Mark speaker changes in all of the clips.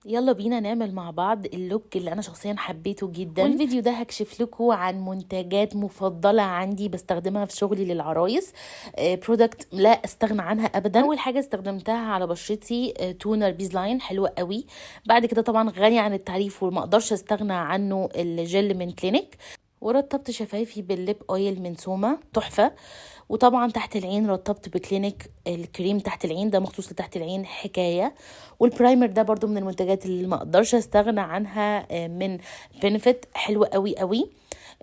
Speaker 1: يلا بينا نعمل مع بعض ال look اللي انا شخصيا حبيته جدا. والفيديو ده هكشف لكم عن منتجات مفضلة عندي بستخدمها في شغلي للعرايس، product لا استغنى عنها ابدا. اول حاجة استخدمتها على بشرتي toner بيزلاين، حلوة قوي. بعد كده طبعا غني عن التعريف وما اقدرش استغنى عنه الجل من كلينيك. ورطبت شفايفي بال lip oil من سوما، تحفة. وطبعا تحت العين رطبت بكلينيك الكريم تحت العين ده مخصوص لتحت العين، حكاية. وال primer ده برضو من المنتجات اللي ما اقدرش استغنى عنها من بنفيت، حلو قوي قوي.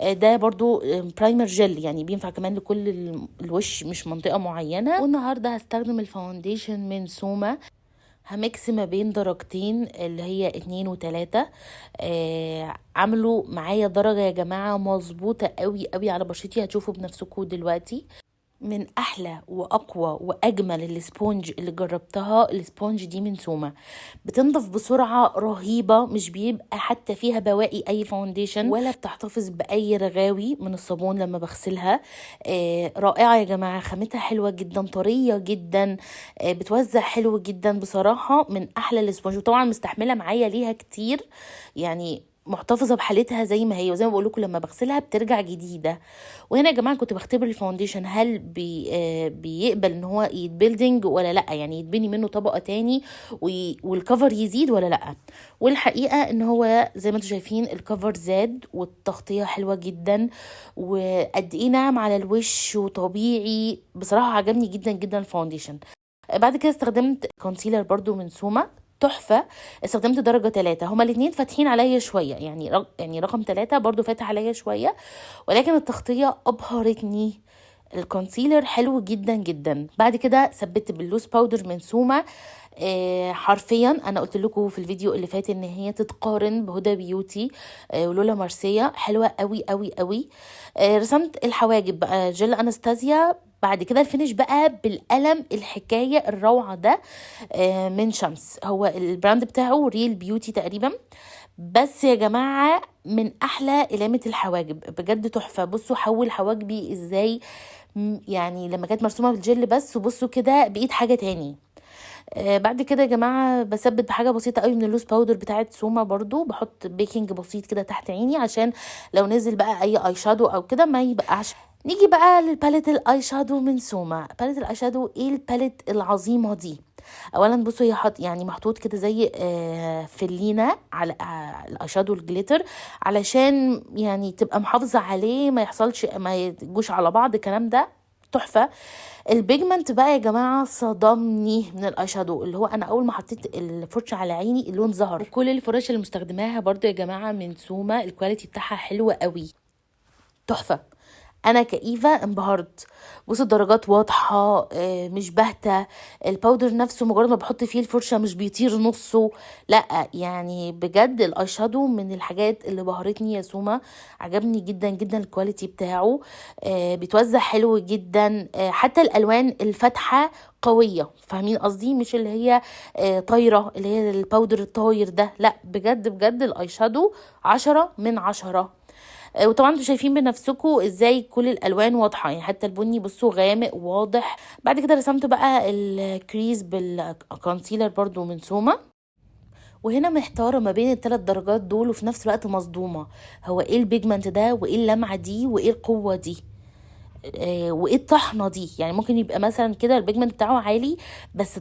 Speaker 1: ده برضو primer gel، يعني بينفع كمان لكل الوش مش منطقة معينة. والنهاردة هستخدم ال foundation من سوما، ه mix ما بين درجتين اللي هي 2 و3. عملوا معايا درجة يا جماعة مظبوطة قوي قوي على بشرتي، هتشوفوا بنفسكم دلوقتي. من احلى واقوى واجمل ال sponge اللي جربتها ال sponge دي من سوما، بتنضف بسرعة رهيبة، مش بيبقى حتى فيها بواقي اي foundation ولا بتحتفظ باي رغاوي من الصابون لما بغسلها. رائعة يا جماعة، خامتها حلوة جدا، طرية جدا، بتوزع حلو جدا. بصراحة من احلى ال sponge، وطبعا مستحملة معايا ليها كتير، يعني محتفظة بحالتها زي ما هي، وزي ما بقول لكم لما بغسلها بترجع جديدة. وهنا يا جماعة كنت بختبر ال foundation هل بيقبل ان هو يت building ولا لا، يعني يتبني منه طبقه تاني وال cover يزيد ولا لا. والحقيقة ان هو زي ما انتم شايفين ال cover زاد والتغطيه حلوة جدا، وقد ايه ناعم على الوش وطبيعي. بصراحة عجبني جدا جدا ال foundation. بعد كده استخدمت concealer برضو من سوما، تحفة. استخدمت درجة 3، هما الاتنين فاتحين عليا شوية، يعني رقم 3 برضو فاتح عليا شوية، ولكن التغطية أبهرتني. ال concealer حلو جدا جدا. بعد كده ثبت بال loose powder من سوما. حرفيا انا قلت لكم في الفيديو اللي فات ان هي تتقارن بهدى بيوتي ولولا مارسيا، حلوة قوي قوي قوي. رسمت الحواجب بقى جل انستازيا. بعد كده ال finish بقى بالقلم الحكاية الروعة ده من شمس، هو ال brand بتاعه ريل بيوتي تقريبا. بس يا جماعة من احلى قلامة الحواجب بجد، تحفة. بصوا حول حواجبي ازاي، يعني لما كانت مرسومة بالجل بس، وبصوا كده بقيت حاجة تاني. بعد كده يا جماعة بثبت بحاجة بسيطة قوي من ال loose powder بتاعت سوما، برضو بحط baking بسيط كده تحت عيني عشان لو نزل بقى اي eye shadow او كده ما يبقعش. نيجي بقى لل palette ال eye shadow من سوما. palette ال eye shadow، ايه ال palette العظيمة دي؟ اولا بصوا هي حط يعني محطوط كده زي فلينه على ال eye shadow ال glitter علشان يعني تبقى محافظة عليه ما يحصلش ما يجوش على بعض، الكلام ده تحفة. ال pigment بقى يا جماعة صدمني من ال eye shadow، اللي هو انا اول ما حطيت الفرشة على عيني اللون ظهر. وكل الفرش اللي مستخدماها برضو يا جماعة من سوما ال quality بتاعها حلوة قوي، تحفة. انا كإيفا انبهرت. بصوا الدرجات واضحة، مش باهته. ال powder نفسه مجرد ما بحط فيه الفرشة مش بيطير نصه، لا يعني بجد ال eye shadow من الحاجات اللي بهرتني يا سوما، عجبني جدا جدا ال quality بتاعه، بيتوزع حلو جدا، حتى الالوان الفاتحة قوية، فاهمين قصدي؟ مش اللي هي طايره، اللي هي ال powder الطاير ده، لا بجد بجد ال eye shadow 10 من 10. وطبعا انتوا شايفين بنفسكم ازاي كل الالوان واضحة، يعني حتى البني بصوا غامق واضح. بعد كده رسمت بقى ال crease بال concealer برضو من سوما. وهنا محتارة ما بين الثلاث درجات دول، وفي نفس الوقت مصدومة، هو ايه ال pigment ده، وايه اللمعة دي، وايه القوة دي، وايه الطحنه دي؟ يعني ممكن يبقى مثلا كده ال pigment بتاعه عالي بس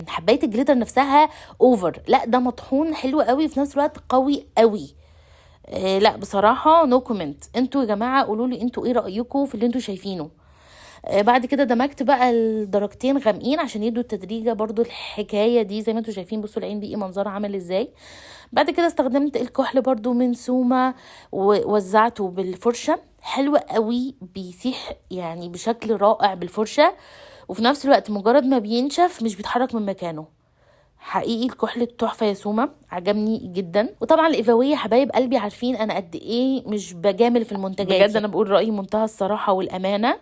Speaker 1: حبايه ال glitter نفسها over، لا ده مطحون حلو قوي في نفس الوقت قوي قوي. لا بصراحة no comment. انتوا يا جماعة قولوا لي انتوا ايه رايكم في اللي انتوا شايفينه. بعد كده دمجت بقى الدرجتين غامقين عشان يدوا التدريجه برضو الحكاية دي زي ما انتوا شايفين. بصوا العين بقي منظرها عامل ازاي. بعد كده استخدمت الكحل برضو من سوما ووزعته بالفرشه، حلو قوي، بيسيح يعني بشكل رائع بالفرشه، وفي نفس الوقت مجرد ما بينشف مش بيتحرك من مكانه. حقيقي الكحل التحفة يا سوما، عجبني جدا. وطبعا الايفاويه حبايب قلبي عارفين انا قد ايه مش بجامل في المنتجات، بجد انا بقول رايي منتهى الصراحة والامانة،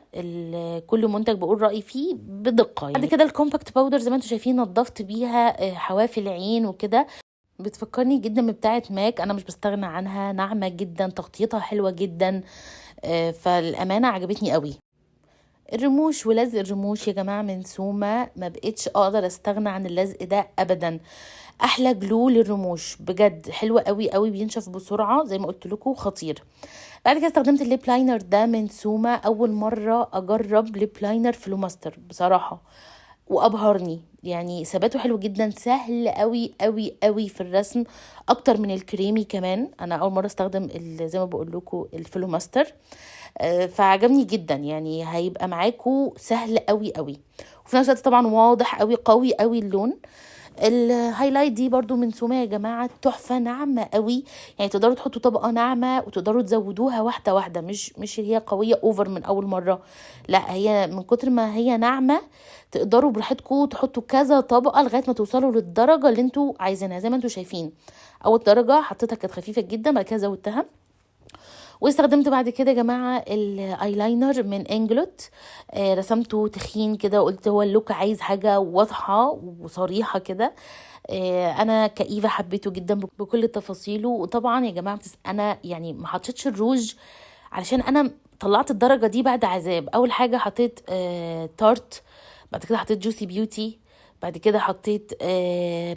Speaker 1: كل منتج بقول رايي فيه بدقة يعني. بعد كده ال compact powder زي ما انتم شايفين نظفت بيها حواف العين وكده، بتفكرني جدا بتاعه ماك، انا مش بستغنى عنها، ناعمة جدا، تغطيتها حلوة جدا، فالامانه عجبتني قوي. الرموش ولزق الرموش يا جماعة من سوما، ما بقتش اقدر استغنى عن اللزق ده ابدا. احلى glue للرموش بجد، حلوة قوي قوي، بينشف بسرعة زي ما قلت لكم، خطير. بعد كده استخدمت ال lip liner ده من سوما، اول مرة اجرب lip liner فلوماستر بصراحة، وابهرني، يعني ثباته حلو جدا، سهل قوي قوي قوي في الرسم اكتر من الكريمي كمان. انا اول مرة استخدم زي ما بقول لكم الفلوماستر، فعجبني جدا، يعني هيبقى معاكم سهل قوي قوي، وفي نفس الوقت طبعا واضح قوي قوي قوي اللون. ال highlight دي برضو من سوما يا جماعة، تحفة، ناعمة قوي، يعني تقدروا تحطوا طبقة ناعمة وتقدروا تزودوها واحدة واحدة، مش هي قوية over من اول مرة، لا هي من كتر ما هي ناعمة تقدروا براحتكم تحطوا كذا طبقة لغاية ما توصلوا للدرجة اللي انتوا عايزينها. زي ما انتوا شايفين اول درجة حطيتها كانت خفيفة جدا، بعد كده زودتها. واستخدمت بعد كده يا جماعة الايلاينر من انجلوت، رسمته تخين كده وقلت هو ال look عايز حاجة واضحة وصريحة كده. انا كإيفا حبيته جدا بكل تفاصيله. وطبعا يا جماعة انا يعني ما حطيتش الروج علشان انا طلعت الدرجة دي بعد عذاب. اول حاجة حطيت تارت، بعد كده حطيت جوسي بيوتي، بعد كده حطيت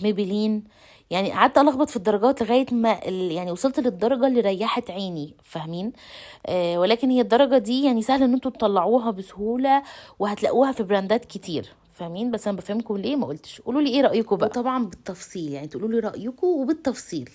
Speaker 1: ميبلين، يعني قعدت الخبط في الدرجات لغاية ما يعني وصلت للدرجة اللي ريحت عيني، فاهمين؟ ولكن هي الدرجة دي يعني سهل ان انتوا تطلعوها بسهولة، وهتلاقوها في براندات كتير، فاهمين؟ بس انا بفهمكم ليه ما قلتش. قولوا لي ايه رايكم بقى، وطبعا بالتفصيل، يعني تقولوا لي رايكم وبالتفصيل.